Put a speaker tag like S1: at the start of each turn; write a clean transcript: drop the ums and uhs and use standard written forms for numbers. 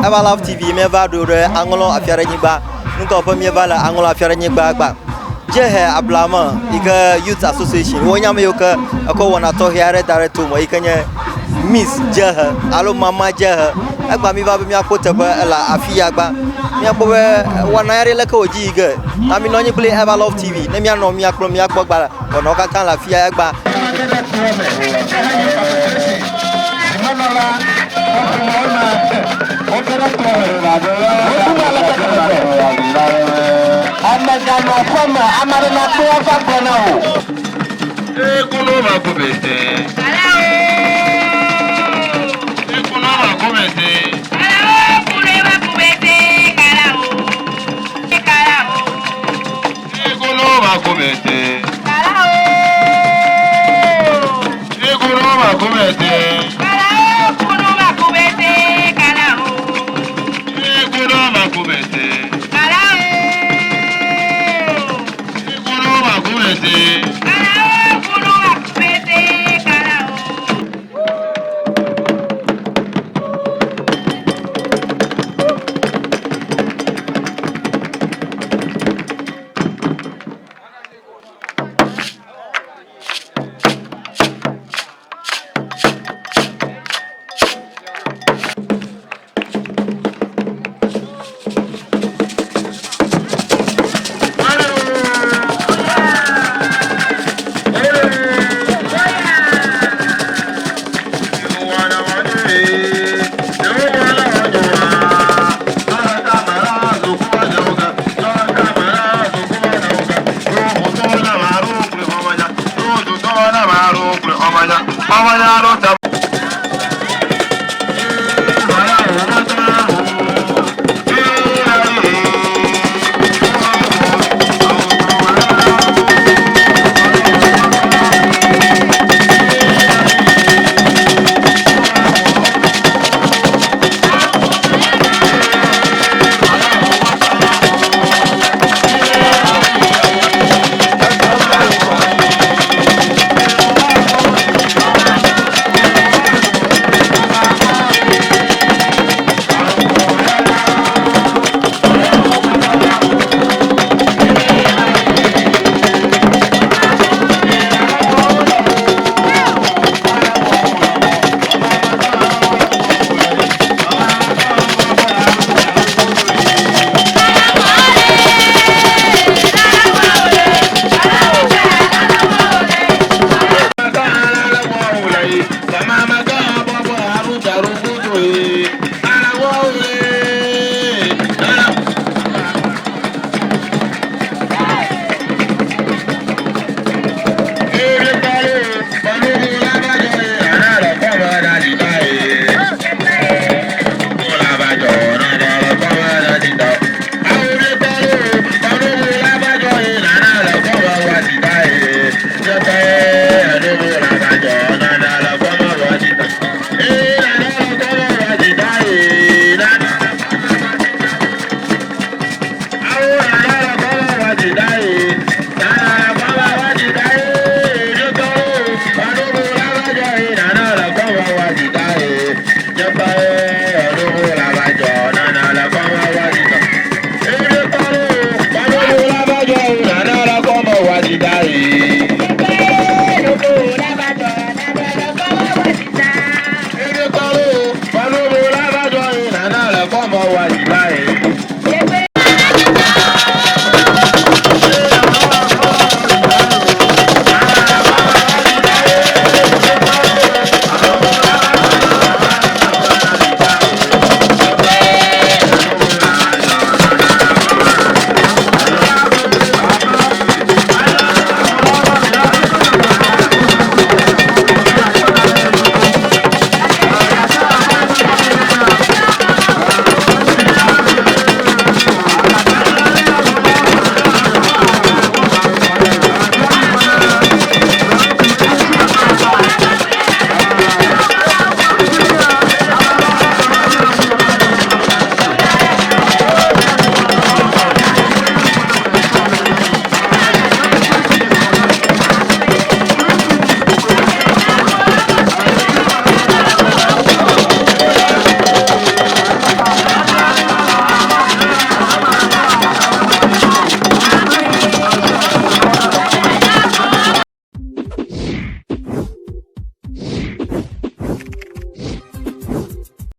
S1: Everlove TV míeva ɖo ɖe aŋlɔ afiaɖenyigba. Ŋkɔ ƒe míeva le aŋlɔ afiaɖenyigba gba. Dziehe Ablame yi ke Youth Association wonye ame yiwo ke ekɔ wɔna tɔxɛ aɖe da ɖe tome yi ke nye Miss Dziehe alo Mama Dziehe. Egba míva be míakpɔ teƒe ele afi ya gba. Míakpɔ be wɔna ya ɖe leke wòdzi yi ge. Na minɔ anyi kple Everlove TV ne míanɔ míakplɔ míakpɔ gba wɔnawo katã le afi ya egba.